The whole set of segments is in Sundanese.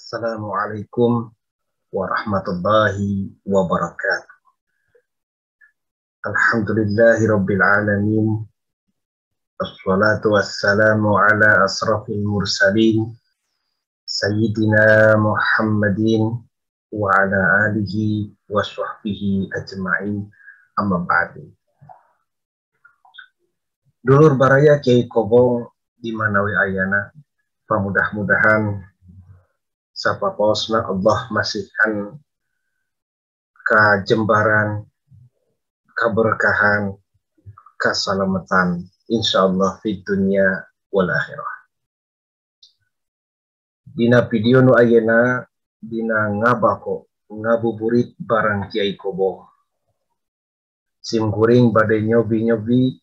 Assalamualaikum warahmatullahi wabarakatuh. Alhamdulillahi rabbil alamin. Assalatu wassalamu ala asrafil mursalin Sayyidina Muhammadin wa ala alihi wa sahbihi ajma'in, amma ba'du. Dulur baraya Kiai Kobong di manawi ayana, pamudah-mudahan sapaposna Allah masihan kajembaran, keberkahan, keselamatan insyaallah di dunia wal akhirah. Dina video nu ayeuna dina ngabako ngabuburit barang Kiai Kobong. Sim kuring bade nyobi-nyobi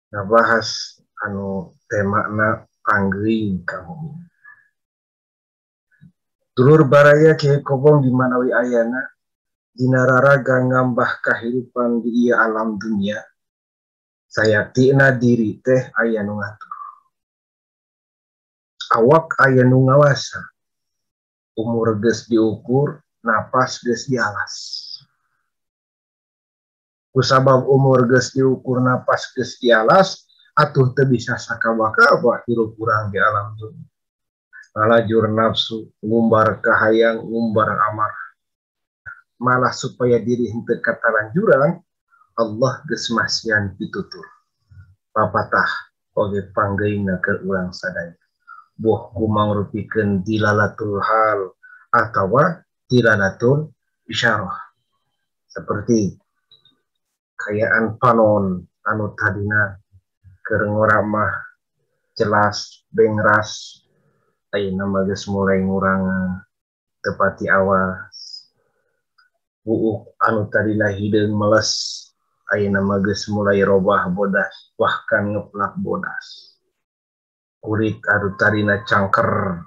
ngabahas anu temana panggeuing ka bumi. Dulur baraya Kiai Kobong di manawi ayana dina raraga ngambah kahirupan di ieu alam dunia, sayatina diri teh aya nu ngatur, awak aya nu ngawasa, umur geus diukur, napas geus dialas. Kusabab umur geus diukur, napas geus dialas, atuh teu bisa sakabaka-kabah hirup urang di alam dunia. Ngalajur nafsu, ngumbar kahayang, ngumbar amarah. Malah supaya diri henteu katalanjuran, Allah geus masihan pitutur. Papatah oge panggeungna keur urang sadaya. Boh kumangrupikeun dilalatul hal atawa dilalatul isyarah. Seperti kayaan panon anu tadina keur ngoramah jelas bengras, ayeuna mah geus mulai ngurangan tepati awas. Buuk anu tadina hideung meles, ayeuna mah geus mulai robah bodas, bahkan ngeplak bodas. Kulit anu tadina cangker,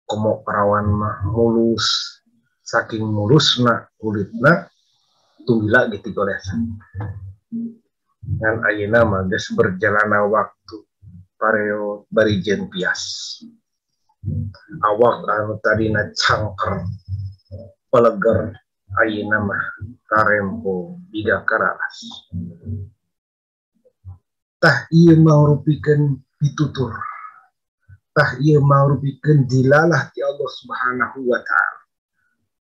komo parawan mah mulus, saking mulusna kulitna tunggila gitu golesan. Ngan ayeuna mah geus berjalanna waktu pareo bari jeung pias. Awak anu tadina cangker, peleger, ayeuna mah karempo biga karalas. Tah ieu mangrupikeun pitutur. Tah ieu mangrupikeun dilalah ti Allah Subhanahu wa taala.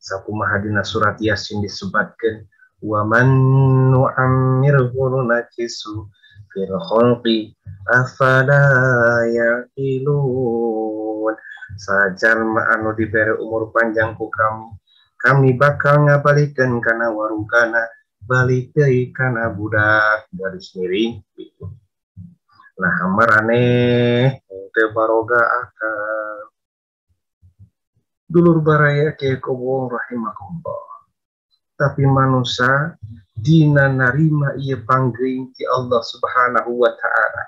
Sakumaha dina surat Yasin disebatkeun, wa man nu'ammirhu nunakisu fil khalqi afala yaqilun. Sajalma anu dibere umur panjang ku kami, kami bakal ngabalikeun kana warungkana, balik deui kana budak garis miring. Nah maraneh teu baroga akal. Dulur baraya Kiai Kobong rahimakumullah. Tapi manusia dina narima ieu panggeuing ti Allah Subhanahu wa taala,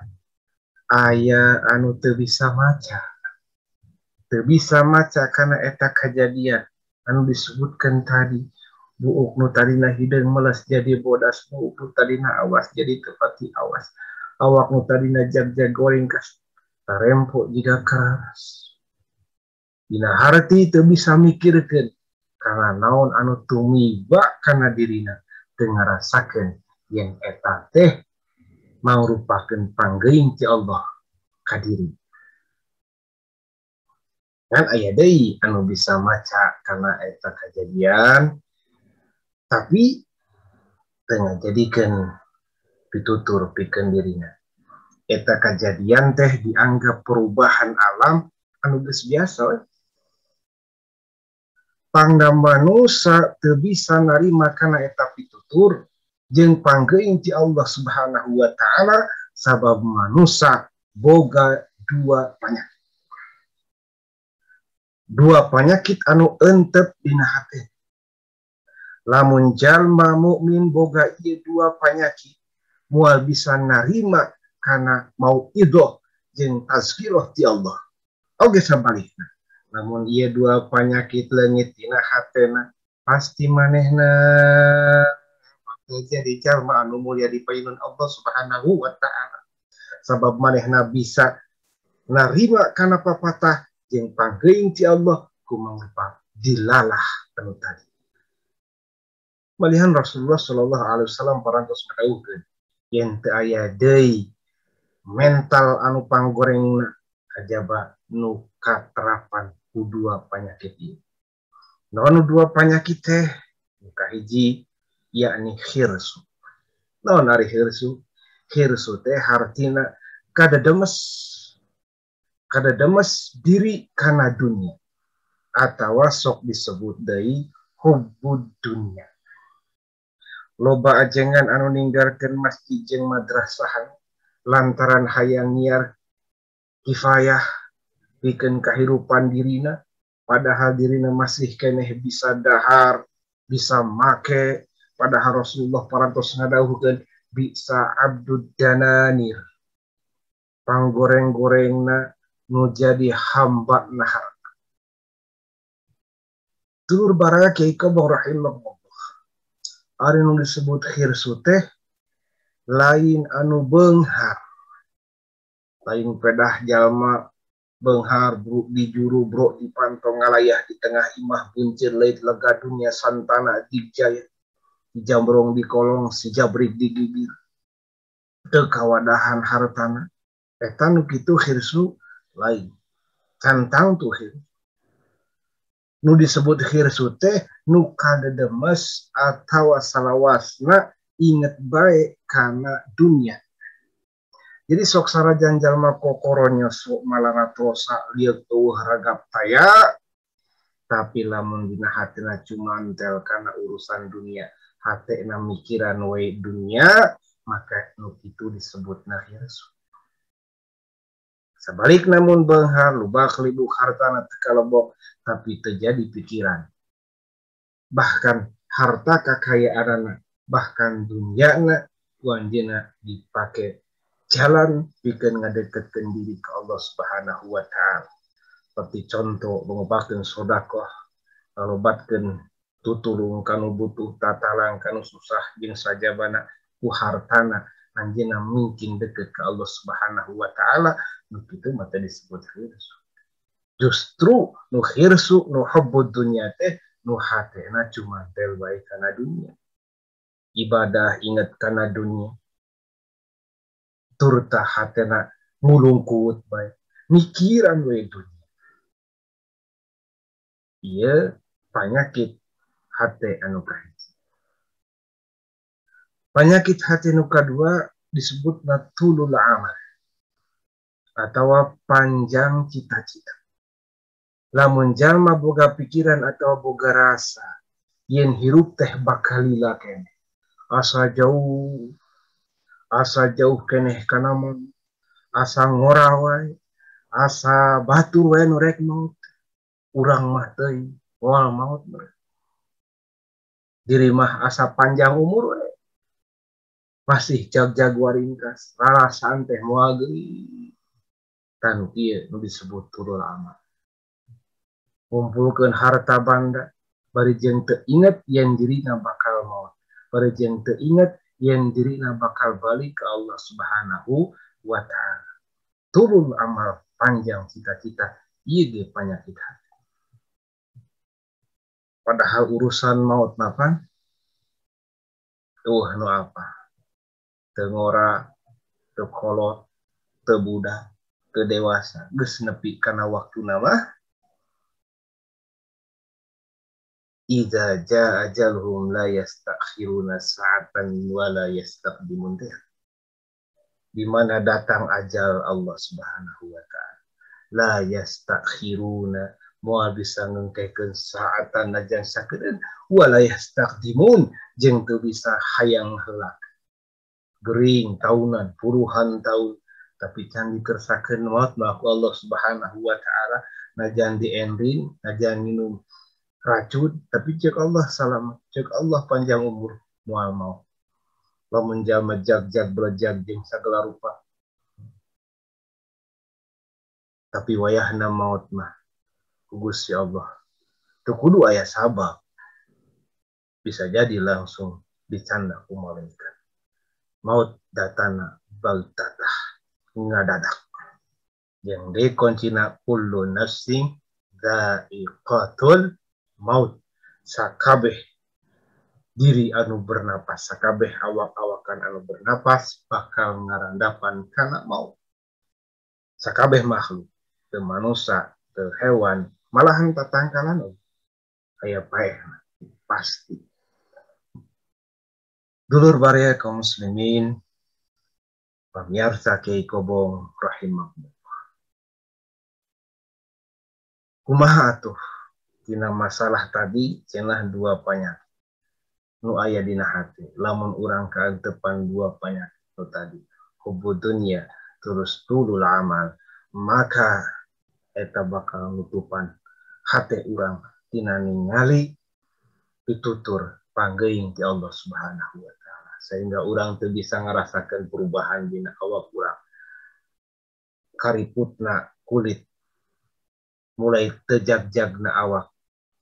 aya anu teu bisa maca. Teu bisa maca kana eta kajadian anu disebutkan tadi. Buuk nu tadina hideung meles jadi bodas, buuk nu tadina awas jadi tepati awas, awak nu tadina jag-jag goreng kas tarempo jiga keras. Dina harti teu bisa mikirkeun kana naon anu tumiba kana dirina, teu ngarasakeun yen eta teh mangrupakeun panggeuing ti Allah ka diri. Kan aya deui anu bisa maca kana eta kajadian tapi teu ngajadikeun pitutur pikeun dirina. Eta kajadian teh dianggap perubahan alam anu geus biasa we. Pangda manusa teu bisa narima kana eta pitutur jeung panggeuing ti Allah Subhanahu wa taala, sabab manusa boga dua penyakit. Dua penyakit anu entep dina hate. Lamun jalma mukmin boga ieu dua penyakit, moal bisa narima kana mauidhoh jeung tazkirah ti Allah. Oge sabalikna, lamun ieu dua penyakit leungit dina hatena, pasti manehna bakal jadi jalma anu mulia di payunun Allah Subhanahu wa taala. Sabab manehna bisa narima kana papatah jeung panggeuing ti Allah ku mangrupa dilalah anu tadi. Malihan Rasulullah sallallahu alaihi wasallam parantos ngadawuhkeun yen teu aya deui mental anu panggorengna kajaba nu katerapan ku dua panyakit ieu. Naon nu dua panyakit teh? Nu kahiji yakni khirsu. Naon ari khirsu? Khirsu teh hartina kadademes, kadademes diri kana dunia atawa sok disebut deui hubbud dunya. Loba ajengan anu ninggalkeun masjid jeung madrasah lantaran hayang nyiar kifayah pikeun kahirupan dirina, padahal dirina masih keneh bisa dahar, bisa make, padahal Rasulullah parantos ngadawuhkeun bisa abdud dananir, panggoreng-gorengna nu jadi hamba nahar. Dulur baraya Kiai Kobong rahimahullah. Ari nu disebut khirsu teh lain anu beunghar, lain pedah jalma beunghar bruk di juru brok di pantong ngalayah di tengah imah buncir leit lega dunia santana dijaya dijambrong di kolong si jabrik di gigir teu kawadahan hartana. Eta nu kitu khirsu lain cantang tuh khirsu. Nu disebut khirsu teh nu kadedemes atawa salawasna inget bae kana dunia. Jadi sok sarajan jalma kokoronya sok malaratosa lieuk eueuh ragap taya, tapi lamun dina hatina cumantel kana urusan dunia, hatena mikiran we dunia, maka nu kitu disebutna khirsu. Sabalik namun beunghar lubak libuk hartana teu kalebok tapi terjadi pikiran. Bahkan harta kakayaanana, bahkan dunyana ku anjeunna dipake jalan pikeun ngadeketkeun diri ka Allah Subhanahu wa taala. Seperti contoh ngobakeun sedekah, ngalobatkeun tutulung kanu butuh, tatalang kanu susah jeung sajabana ku hartana anjeunna mungkin deket ke Allah Subhanahu wa taala, nu kitu mah teh disebut khirsu. Justru nu khirsu nu hubbud dunya teh nu hatena cuma tel bae kana dunia. Ibadah inget kana dunia. Turta hatena ngulungkut bae, mikiran we dunia. Ieu panyakit hate anu kahiji. Penyakit hati nu kadua disebut natulul amal atau panjang cita-cita. Lamun jalma boga pikiran atau boga rasa yen hirup teh bakal lila keneh, asa jauh keneh kana maut, asa ngora wae, asa batur wae nu rek maut, urang mah teuing moal maut. Diri mah asa panjang umur wae, masih jag-jag waringkas, rarasaan teh moal geuing. Tanu ieu nu disebut tulul amal. Ngumpulkeun harta banda bari jeung teu inget yen dirina bakal maut, bari jeung teu inget yen dirina bakal balik ke Allah Subhanahu wa taala. Tulul amal, panjang cita-cita, ieu ge panyakit hati. Padahal urusan maut mah eueuh nu apa? Teu ngora, teu kolot, teu budak, teu dewasa, geus nepi kana waktuna mah. Idza jaa ajaluhum la yastakhiruna sa'atan wa la yastaqdimun. Di mana datang ajal Allah Subhanahu wa taala, la yastakhiruna, moal bisa ngengkekeun sa'atan najan sakedeun, wa la yastaqdimun jeung teu bisa hayang heula. Gering tahunan, puluhan tahun, tapi can dikersakeun maut mah ku Allah Subhanahu wa taala, najan diendrin, najan minum racun, tapi cek Allah selamat, cek Allah panjang umur, moal maut. Lamun jalma jag-jag belejag jeung sagala rupa, tapi wayahna maut mah ku Gusti Allah teu kudu aya sabab, bisa jadi langsung dicanda ku malaikat. Maut datana baltatah ngadadak. Yang dikoncina kullu nafsin dha'iqatul maut. Sakabeh diri anu bernapas, sakabeh awak-awakan anu bernapas bakal ngarandapan kana maut. Sakabeh makhluk, teu manusia, teu hewan, malahan tatangkalan aya paehna pasti. Dulur baraya kaum muslimin, pamirsa Kiai Kobong rahimahullah. Kumaha atuh tina masalah tadi cenah dua penyakit nu aya dina hati. Lamun urang kaantepan dua penyakit nu tadi, hubbu dunya terus tulul amal, maka eta bakal nutupan hate urang tina ningali pitutur panggeuing ti Allah Subhanahu wa taala, sehingga urang teu bisa ngarasakeun perubahan dina awak urang. Kariputna kulit mulai tejagjagna awak.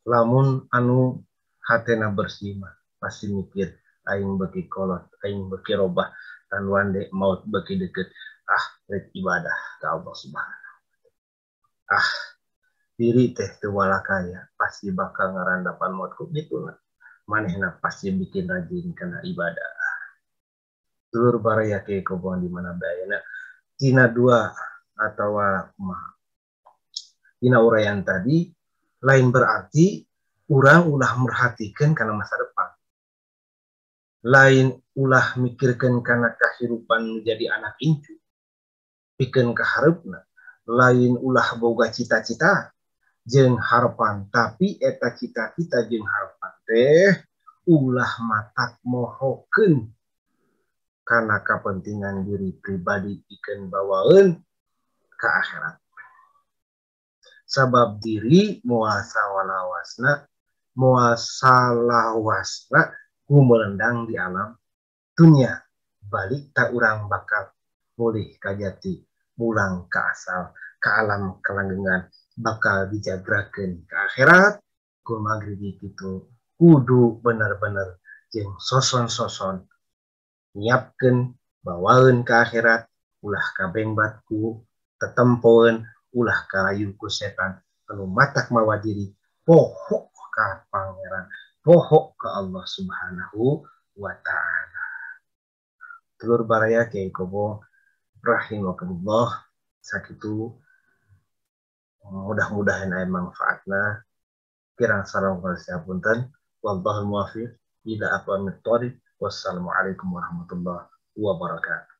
Lamun anu hatena bersih mah pasti mikir aing beuki kolot, aing beuki robah, tan wande maut beuki deukeut, ah rek ibadah ka Allah Subhanahu wa taala. Ah diri teh teu walakaya pasti bakal ngarandapan maut ku dituna. Manehna pasti bikin rajin kana ibadah. Dulur baraya Kiai Kobong di mana bayana tina dua atawa kumaha. Dina uraian tadi lain berarti urang ulah merhatikan kana masa depan. Lain ulah mikirkan kana kahirupan menjadi anak incu. Pikeun kahareupna. Lain ulah boga cita-cita jeung harapan, tapi eta cita-cita jeung harapan teh ulah matak mohokeun kana kapentingan diri pribadi pikeun bawaeun ka akhirat. Sabab diri moal salawasna gumelendang di alam dunia, balik tak urang bakal mulih kajati, pulang ke asal, ke alam kelanggengan, bakal dijagrakeun ke akhirat. Ku magrib kitu kudu bener-bener jeung soson-soson nyiapkeun bawaeun ke akhirat, ulah kabengbat ku tetempoeun, ulah karayu ku setan anu matak mawa diri poho ka pangeran, poho ka Allah Subhanahu wa taala. Dulur baraya Kiai Kobong rahimakumullah, sakitu mudah-mudahan aya manfaatna. Kirang salam punten, wallahu muwaffiq ila aqwamit thoriq. Wassalamualaikum warahmatullahi wabarakatuh.